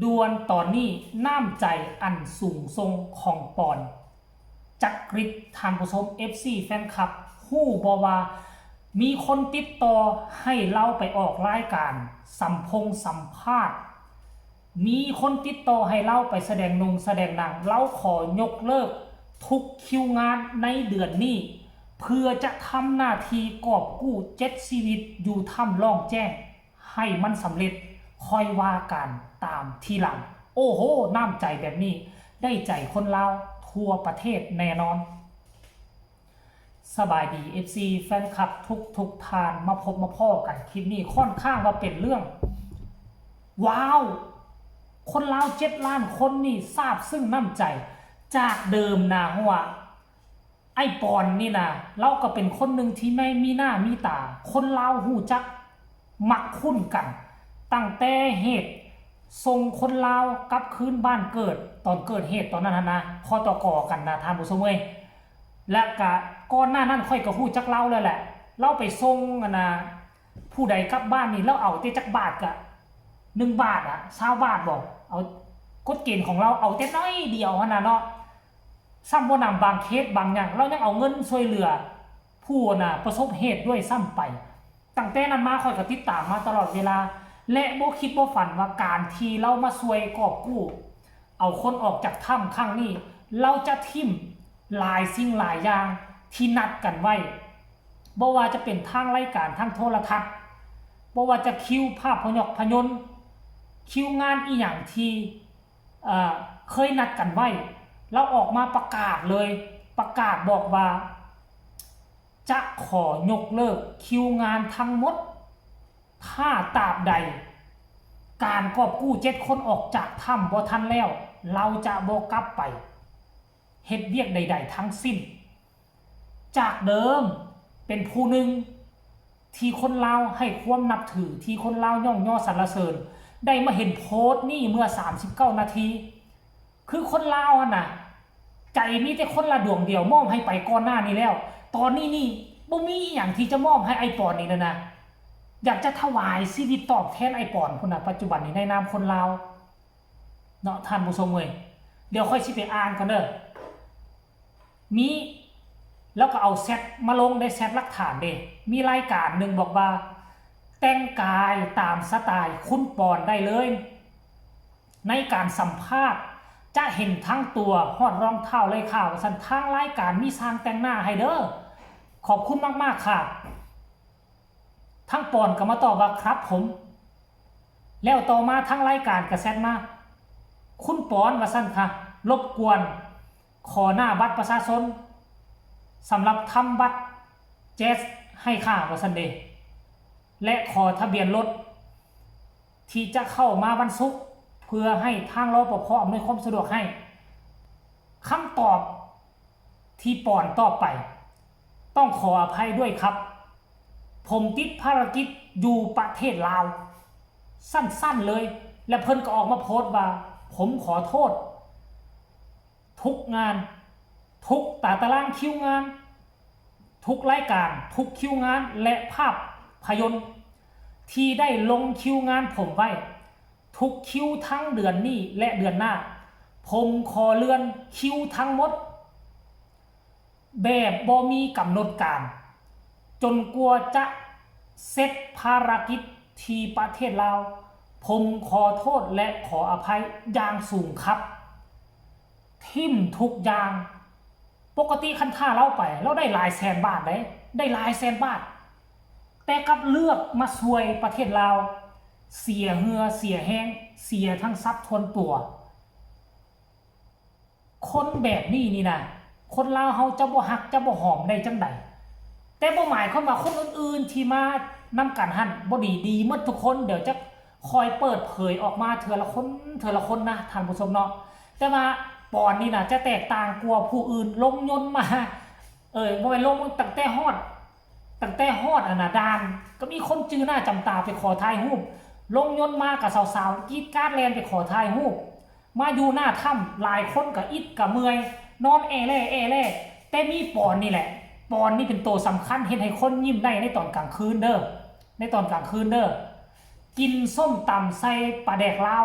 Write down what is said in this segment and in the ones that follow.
ດ່ວນຕອນນີ້ ນ້ຳໃຈອັນສູງສົ່ງຂອງປອນ ຈັກກຣິດ. ທ່ານຜູ້ຊົມ ເອັຟຊີ ແຟນຄລັບ ຮູ້ບໍ່ວ່າມີຄົນຕິດຕໍ່ໃຫ້ລາວໄປອອກລາຍການສຳພົງສຳພາດ, ມີຄົນຕິດຕໍ່ໃຫ້ລາວໄປສະແດງໜຸ່ງສະແດງໜັງ. ລາວຂໍຍົກເລີກທຸກຄິວງານໃນເດືອນນີ້ ເພື່ອຈະທຳໜ້າທີ່ກອບກູ້ເຈັດຊີວິດຢູ່ຖ້ຳລ່ອງແຈ້ງ ໃຫ້ມັນສຳເລັດ, ຄ່ອຍວ່າກັນຕາມທີຫຼັງ. ໂອ້ໂຫ ນ້ຳໃຈແບບນີ້ໄດ້ໃຈຄົນລາວທົ່ວປະເທດແນ່ນອນ. ສະບາຍດີ ເອັຟຊີ ແຟນຄລັບທຸກໆທ່ານ, ມາພົບມາພໍ້ກັນຄລິບນີ້ ຂ້ອນຂ້າງວ່າເປັນເລື່ອງ ວ້າວ! ຄົນລາວເຈັດລ້ານຄົນນີ້ຊາບຊຶ້ງນ້ຳໃຈ. ຈາກເດີມນາຫົວ ອ້າຍປອນນີ້ນະ ລາວກໍເປັນຄົນໜຶ່ງທີ່ແມ່ນມີໜ້າມີຕາ, ຄົນລາວຮູ້ຈັກມັກຄຸ້ນກັນ ຕັ້ງແຕ່ເຫດສົ່ງຄົນລາວກັບຄືນບ້ານເກີດ ຕອນເກີດເຫດຕອນນັ້ນຫັ້ນນະ ຄຕກ ກັນນະ ທ່ານຜູ້ຊົມເອີຍ. ແລະກະກ່ອນໜ້ານັ້ນຂ້ອຍກໍຮູ້ຈັກລາວແລ້ວແຫຼະ, ລາວໄປສົ່ງອັນນະ ຜູ້ໃດກັບບ້ານນີ້ ລາວເອົາແຕ່ຈັກບາດກະ ໜຶ່ງບາດອະ ຊາວບາດບໍ ເອົາ ກົດເກນຂອງລາວເອົາແຕ່ໜ້ອຍດຽວຫັ້ນນະເນາະ. ຊ້ຳບໍ່ໜຳບາງເຄສບາງຢ່າງ ລາວຍັງເອົາເງິນຊ່ວຍເຫຼືອຜູ້ນະປະສົບເຫດດ້ວຍຊ້ຳໄປ. ຕັ້ງແຕ່ນັ້ນມາຂ້ອຍກໍຕິດຕາມມາຕະຫຼອດເວລາ ແລະບໍ່ຄິດບໍ່ຝັນວ່າການທີ່ລາວມາຊ່ວຍກອບກູ້ເອົາຄົນອອກຈາກຖ້ຳຄັ້ງນີ້ ລາວຈະຖິ້ມຫຼາຍສິ່ງຫຼາຍຢ່າງທີ່ນັດກັນໄວ້ ບໍ່ວ່າຈະເປັນທາງລາຍການທາງໂທລະທັດ, ບໍ່ວ່າຈະຄິວພາບພະຍອກພະຍົນ, ຄິວງານອີ່ຫຍັງທີ່ ເອີ ເຄີຍນັດກັນໄວ້ ລາວອອກມາປະກາດເລີຍ, ປະກາດບອກວ່າ ຈະຂໍຍົກເລີກຄິວງານທັງໝົດ ຖ້າຕາບໃດການກອບກູ້ເຈັດຄົນອອກຈາກຖ້ຳບໍ່ທັນແລ້ວ ລາວຈະບໍ່ກັບໄປເຮັດວຽກໃດໆທັງສິ້ນ. ຈາກເດີມເປັນຜູ້ໜຶ່ງທີ່ຄົນລາວໃຫ້ຄວາມນັບຖື, ທີ່ຄົນລາວຍ້ອງຍໍສັນລະເສີນ, ໄດ້ມາເຫັນໂພສນີ້ເມື່ອສາມສິບເກົ້ານາທີ. ຄືຄົນລາວຫັ້ນນະ ໃຈມີແຕ່ຄົນລະດວງດຽວ ມອບໃຫ້ໄປກ່ອນໜ້ານີ້ແລ້ວ, ຕອນນີ້ນີ້ບໍ່ມີອີ່ຫຍັງທີ່ຈະມອບໃຫ້ອ້າຍປອນອີກແລ້ວນະ. ຢາກຈະຖວາຍຊີວິດຕອບແທນອ້າຍປອນພຸ້ນນະ, ປັດຈຸບັນນີ້ໃນນາມຄົນລາວເນາະ ທ່ານຜູ້ຊົມເອີຍ. ດຽວຂ້ອຍຊິໄປອ່ານກ່ອນເດີ. ມີ ແລ້ວກໍເອົາແຊັດມາລົງໄດ້ ແຊັດຫຼັກຖານເດ້. ມີລາຍການໜຶ່ງບອກວ່າ ແຕ່ງກາຍຕາມສະຕາຍຄຸນປອນໄດ້ເລີຍ ໃນການສຳພາດ ຈະເຫັນທັງຕົວຮອດຮອງເທົ້າເລີຍຄ່າ ວ່າຊັ້ນ. ທາງລາຍການມີຊ່າງແຕ່ງໜ້າໃຫ້ເດີ ຂອບຄຸນມາກໆຄ່ະ. ທາງປອນກໍມາຕອບວ່າ ຄັບຜົມ. ແລ້ວຕໍ່ມາທາງລາຍການກໍແຊັດມາ ຄຸນປອນ ວ່າຊັ້ນຄ່ະ ລົບກວນ ຂໍໜ້າບັດປະຊາຊົນ ສຳລັບທຳບັດແຈສໃຫ້ຂ້າ ວ່າຊັ້ນເດ ແລະ ຂໍທະບຽນລົດທີ່ຈະເຂົ້າມາວັນສຸກ ເພື່ອໃຫ້ທາງ ລປພ ອຳນວຍຄວາມສະດວກໃຫ້. ຄຳຕອບທີ່ປອນຕອບໄປ ຕ້ອງຂໍອະໄພດ້ວຍຄັບ ຜົມຕິດພາລະກິດຢູ່ປະເທດລາວ. ສັ້ນໆເລີຍ ແລະ ເພິ່ນກໍອອກມາໂພສວ່າ ຜົມຂໍໂທດ ທຸກງານ ທຸກຕາຕະລາງຄິວງານ ທຸກລາຍການ ທຸກຄິວງານ ແລະ ພາບພະຍົນທີ່ໄດ້ລົງຄິວງານຜົມໄວ້ ທຸກຄິວທັງເດືອນນີ້ ແລະ ເດືອນໜ້າ ຜົມຂໍເລື່ອນຄິວທັງໝົດ ແບບບໍ່ມີກຳນົດການ ຈົນກວ່າຈະເສັດພາລະກິດທີ່ປະເທດລາວ. ຜົມຂໍໂທດ ແລະ ຂໍອະໄພຢ່າງສູງຄັບ. ຖິ້ມທຸກຢ່າງ. ປົກກະຕິຄັນຖ້າລາວໄປ ລາວໄດ້ຫຼາຍແສນບາດເດ້ ໄດ້ຫຼາຍແສນບາດ, ແຕ່ກັບເລືອກມາຊ່ວຍປະເທດລາວ ເສຍເຫື່ອເສຍແຮງ ເສຍທັງຊັບສ່ວນຕົວ. ຄົນແບບນີ້ນີ້ນະ ຄົນລາວເຮົາຈະບໍ່ຮັກຈະບໍ່ຫອມໄດ້ຈັ່ງໃດ? ແຕ່ບໍ່ໝາຍຄວາມວ່າຄົນອື່ນໆທີ່ມານຳກັນຫັ້ນບໍ່ດີ, ດີໝົດທຸກຄົນ. ດຽວຈະ ຄ່ອຍເປີດເຜີຍອອກມາເທື່ອລະຄົນ ເທື່ອລະຄົນນະທ່ານຜູ້ຊົມເນາະ. ແຕ່ວ່າປອນນີ້ນະຈະແຕກຕ່າງກວ່າຜູ້ອື່ນ, ລົງຍົນມາ ເອີຍ ບໍ່ແມ່ນລົງ ຕັ້ງແຕ່ຮອດ ຕັ້ງແຕ່ຮອດອັນນະດ່ານ ກໍມີຄົນຈື່ໜ້າຈຳຕາໄປຂໍຖ່າຍຮູບ, ລົງຍົນມາກໍສາວໆກຣີດກາດແລ່ນໄປຂໍຖ່າຍຮູບ. ມາຢູ່ໜ້າຖ້ຳ ຫຼາຍຄົນກໍອິດກໍເມື່ອຍ ນອນແອແລ່ແອແລ່. ແຕ່ມີປອນນີ້ແຫຼະ ປອນນີ້ເປັນໂຕສຳຄັນ ເຮັດໃຫ້ຄົນຍິ້ມໄດ້ໃນຕອນກາງຄືນເດີ ໃນຕອນກາງຄືນເດີ. ກິນສົ້ມຕຳໃສ່ປາແດກລາວ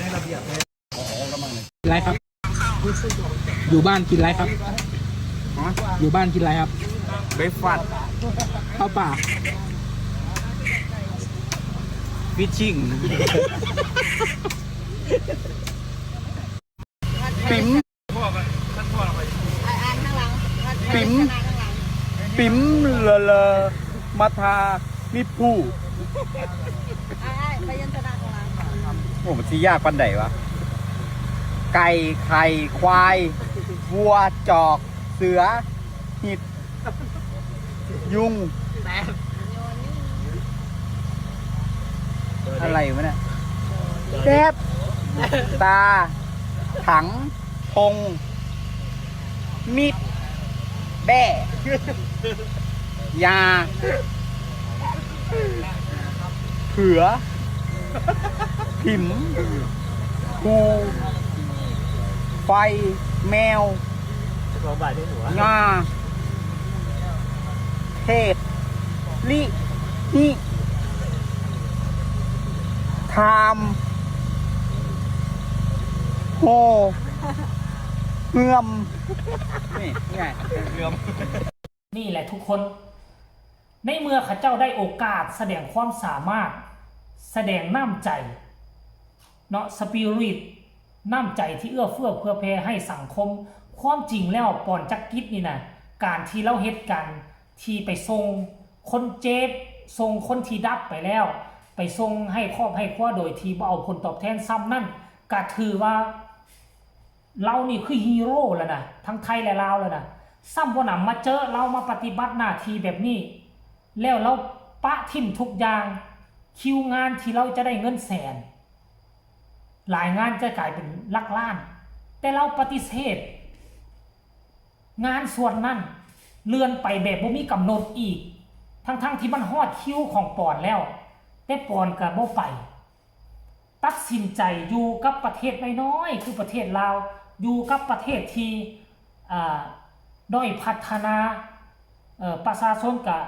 กินอะไรครับ อยู่บ้านกินอะไรครับ ฮะ อยู่บ้านกินอะไรครับ breakfast ข้าวเปล่า fishing ปิ๋ม อ่านข้างหลัง ปิ๋ม ข้างหลัง ปิ๋ม เลอเลอ มาทา มิภู อ่า พยัญชนะข้างหลัง โอ้ มันสิยากปานใดวะ ไก่ ไข่ ควาย วัว จอก เสือ หิด ยุง อะไรวะเนี่ย แดด ตา ถัง ธง มิด แบ้ ยา เผือ ผิม ภู ไฟ แมว งา เทศ ลิ นิ ทาม โฮ เฮือม นี่ไง เฮือม นี่แหละทุกคน ในเมื่อเขาเจ้าได้โอกาสแสดงความสามารถ แสดงน้ำใจ เนาะ spirit น้ำใจที่เอื้อเฟื้อเผื่อแผ่ให้สังคม ความจริงแล้ว ปอน จักรกิจ นี่นะ การที่ลาวเฮ็ด การที่ไปส่งคนเจ็บ ส่งคนที่ดับไปแล้ว ไปส่งให้ครอบให้ครัวโดยที่บ่เอาผลตอบแทนส่ำนั้น ก็ถือว่า ลาวนี่คือฮีโร่แล้วนะ ทั้งไทยและลาวแล้วนะ ส่ำบ่หนำมาเจอลาวมาปฏิบัติหน้าที่แบบนี้ แล้วลาวปะถิ่มทุกอย่าง คิวงานที่ลาวจะได้เงินแสน หลายงานจะกลายเป็นหลักล้าน แต่ลาวปฏิเสธ งานส่วนนั้นเลื่อนไปแบบบ่มีกำหนดอีก ทั้งๆที่มันฮอดคิวของปอนแล้ว แต่ปอนก็บ่ไป ตัดสินใจอยู่กับประเทศน้อยๆ คือประเทศลาว อยู่กับประเทศที่ อ่า ด้อยพัฒนา เอ่อ ประชาชนก็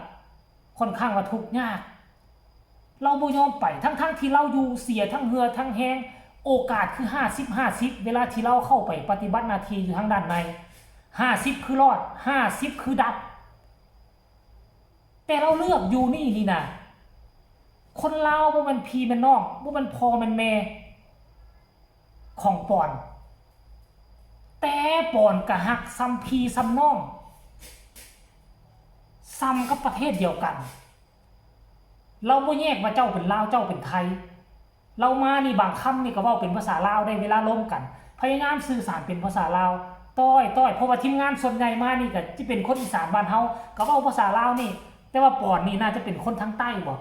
ค่อนข้างว่าทุกข์ยาก ลาวบ่ยอมไป ทั้งๆที่ลาวอยู่ เสียทั้งเหื่อทั้งแฮง โอกาสคือห้าสิบห้าสิบ เวลาที่ลาวเข้าไปปฏิบัติหน้าที่อยู่ทางด้านใน ห้าสิบคือรอด ห้าสิบคือดับ แต่ลาวเลือกอยู่นี่ นี่นะ คนลาวบ่แม่นพี่แม่นน้อง บ่แม่นพ่อแม่นแม่ของปอน แต่ปอนก็ฮักส่ำพี่ส่ำน้อง ส่ำกับประเทศเดียวกัน ลาวบ่แยกว่าเจ้าเป็นลาว เจ้าเป็นไทย ลาวมานี่บางคำนี่ก็เว้าเป็นภาษาลาวได้ เวลาลมกัน พยายามสื่อสารเป็นภาษาลาว ต้อย ต้อย เพราะว่าทีมงานส่วนใหญ่มานี่ก็สิเป็นคนอีสานบ้านเฮา ก็เว้าภาษาลาวนี่ แต่ว่าปอนนี่น่าจะเป็นคนทางใต้บ่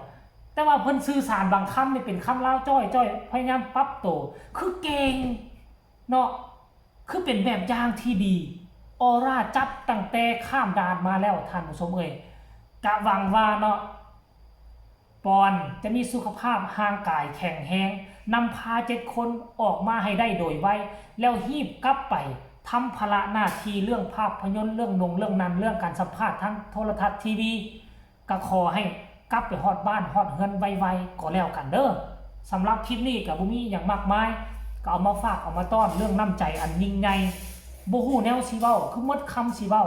แต่ว่าเพิ่นสื่อสารบางคำนี่เป็นคำลาวจ้อย จ้อย พยายามปรับโต คือเก่งเนาะ คือเป็นแบบอย่างที่ดี ออร่าจับตั้งแต่ข้ามด่านมาแล้ว ท่านผู้ชมเอ้ย กะหวังว่าเนาะ ปอนจะมีสุขภาพร่างกายแข็งแรง นำพาเจ็ดคนออกมาให้ได้โดยไว แล้วฮีบกลับไปทำภาระหน้าที่เรื่องภาพยนตร์ เรื่องนงเรื่องนั้น เรื่องการสัมภาษณ์ทางโทรทัศน์ ทีวี ก็ขอให้กลับไปฮอดบ้านฮอดเฮือนไวๆ ก็แล้วกันเด้อ สำหรับคลิปนี้ก็บ่มีหยังมากมาย ก็เอามาฝากเอามาต้อนเรื่องน้ำใจอันยิ่งใหญ่ บ่ฮู้แนวสิเว้า คือหมดคำสิเว้า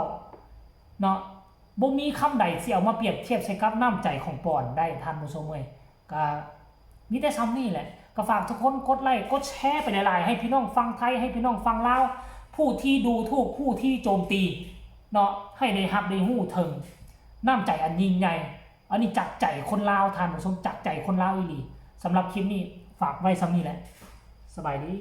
เนาะ บ่มีคำใดสิเอามาเปรียบเทียบใส่กับน้ำใจของปอนได้ ท่านผู้ชมเอ้ย ก็มีแต่ส่ำนี้แหละ ก็ฝากทุกคนกดไลก์กดแชร์ไปหลายๆ ให้พี่น้องฝั่งไทย ให้พี่น้องฝั่งลาว ผู้ที่ดูถูก ผู้ที่โจมตีเนาะ ให้ได้รับได้ฮู้ถึงน้ำใจอันยิ่งใหญ่ อันนี้จากใจคนลาว ท่านผู้ชม จากใจคนลาวอีหลี สำหรับคลิปนี้ฝากไว้ส่ำนี้แหละ สบายดี